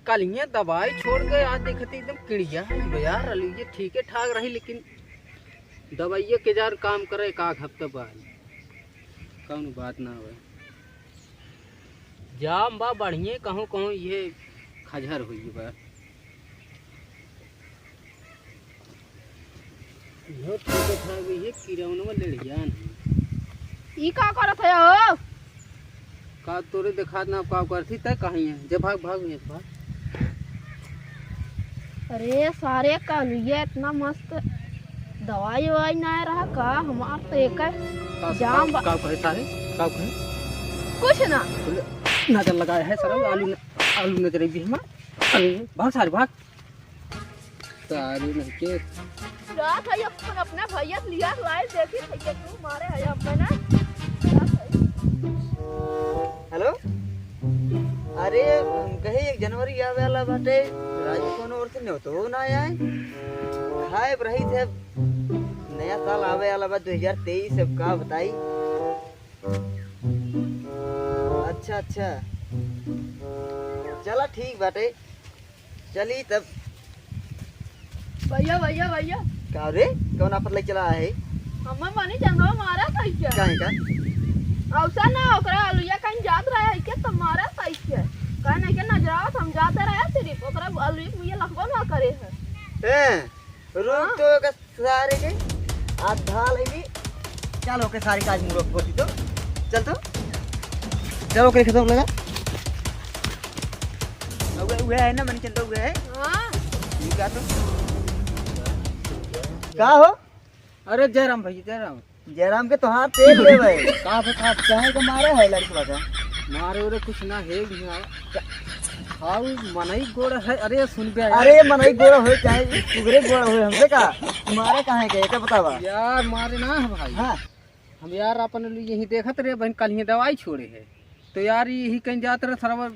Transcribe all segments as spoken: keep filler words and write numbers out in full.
कल ये दवाई छोड़ के आज देखती एकदम किड़िया है यार, ये ठीक है ठाक रही, लेकिन दवाइये के जार काम करे एक आध हफ्ता बाद, कौन बात ना होए। जाम बा बढ़िए, कहूँ कहूँ ये खजर हुई बा। इहो ठीक है, भाग ये किरौनवा लड़ गया ना। ई का करत है हो? का तोरे देखात ना, का करती तय कहीं है। जे भाग, भाग, ये भाग। अरे सारे का लुइया इतना मस्त दवाई ववाई ना रहा का? हमार तो एक का, जाम का, बा- का कहे सारे? का कहे? कुछ ना। बोले, नजर लगाया है सर, आलू न-, आलू नजर भी हमार। अरे, भाग सारे, भाग। तारी नहीं के। रात है अपन अपना भैया से लिया लाए, देखी भैया तू मारे है अपना। हेलो, अरे हम कहे एक जनवरी आवे वाला बाटे, राजू कोनो ओर से न्योतो ना आए। खाए रही थे, नया साल आवे वाला बा दो हज़ार तेईस, अब का बताई। अच्छा अच्छा, चला ठीक बाटे। चली तब। भैया, भैया, भैया। का रे? कौन आफत लग चला है? हमें मानी चंदवा मारा कैसे? काहे का? अवसर ना, ओकरा अलुइया कहीं जात रहा है के तो मारा कैसे? कहे नहीं के नजरावत हम जाते रहे सिर्फ, ओकरा अलुइया मुझे लगबो ना करे है। हैं? रुक हाँ। तो ओकर सारे के आधा लगी। चल ओके सारे काज मुरत होती तो। चल तो। चल ओके खत्म लगा। उहे, उहे है ना, मन चंदो उहे है। हाँ। ठीक है तो। का हो? अरे जयराम भैया, जयराम। जयराम के तोहार तेल लेवे। का बता? चाहे के मारे है लड़कवा का? मारे ओरे कुछ ना है भी हाँ। हाउ मनई गोड़ है। अरे सुन बे यार। अरे मनई गोड़ होए चाहे सुगरे गोड़ होए, हमसे का? मारे काहे के? एका बतावा। यार मारे ना है भाई। हाँ। हम यार अपन यही देखत रहे बहन, कल ही दवाई छोड़े है। तो यार यही कहीं जात रहे सरवा, अ,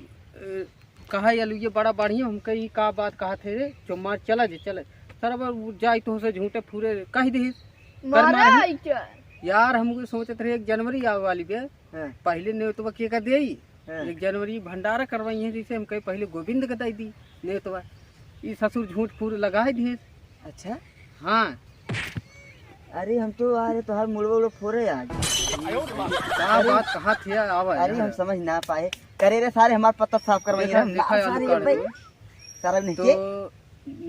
कहा ये लो, ये बड़ा बढ़िया, हम कही का बात कहा थे रे, जो मार चला जे, चला। सरवा उ जाई तो से झूठे फूरे कह दे। मारा मारे। आई क्या? यार हम सोचत रहे एक जनवरी आवे वाली बे, हाँ। पहले नेवतवा के का देई? हाँ। एक जनवरी भंडारा करवाई है, जैसे हम कहे पहले गोविंद के दई दी नेवतवा। ई ससुर झूठ फूर लगाए दिए। अच्छा? हाँ। अरे हम तो, अरे तोहार मुड़वा उड़वा फोरे आज। का अरे, बात कहा थे आवा अरे यार। हम समझ ना पाए। करे रे सारे हमार पत्ता साफ करवाई देखा, रे। देखा, सारे आलू काट भाई। दो। सारा नहीं तो के।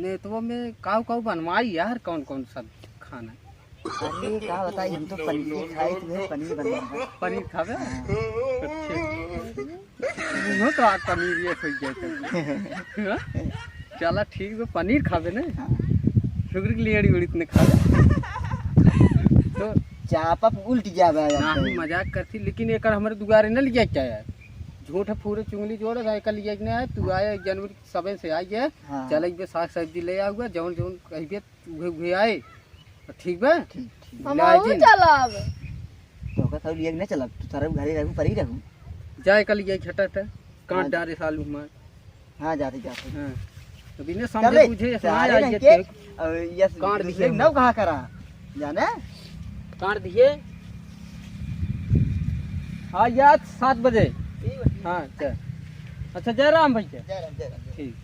नेतवा में काऊ काऊ बनवाई यार, कौन कौन सब खाना? अरे का बताई, हम तो पनीर खाई, तुम्हें पनीर बनवाई। पनीर खावे? हाँ। अच्छा। मुँह तो आज पनीर ये सोच जाए तो। हाँ? चला ठीक बा, पनीर खावे ने। हाँ। सुगरी के लिए एड़ी उड़ी तने खावे। तो चापा उल्ट जावे ना, हम मजाक करती, लेकिन एकर हमरे दुआरे न लिया क्या यार? झूठ फूरे चुंगली जोड़े, एकर लिया कि नहीं आए, तू आए जनवरी सबेन से आई है, हाँ। चल एक बेर साग सब्जी ले आउगा, जौन जौन कहिबे उहे उहे आए, तो ठीक बा? ठीक, ठीक। हम ले आए आऊ जिन। चलब। तो का सब लिए नहीं चलब, तू सारा घरे रहू, परी रहू। जाए कल ये झटत है, काट हाँ। डारे सालू हमार। हाँ, जाते, जाते। हाँ। तो बिना समझे चले, बुझे ऐसा सारे आए रंग ये के, देख। और ये काट दूसरे दिए नौ हम। कहाँ करा, जाने? काट दिए। हाँ, यार, सात बजे। ठीक बा, ठीक बा। हाँ, चल। अच्छा, जय राम भैया। जय राम, जय राम, जय राम। ठीक।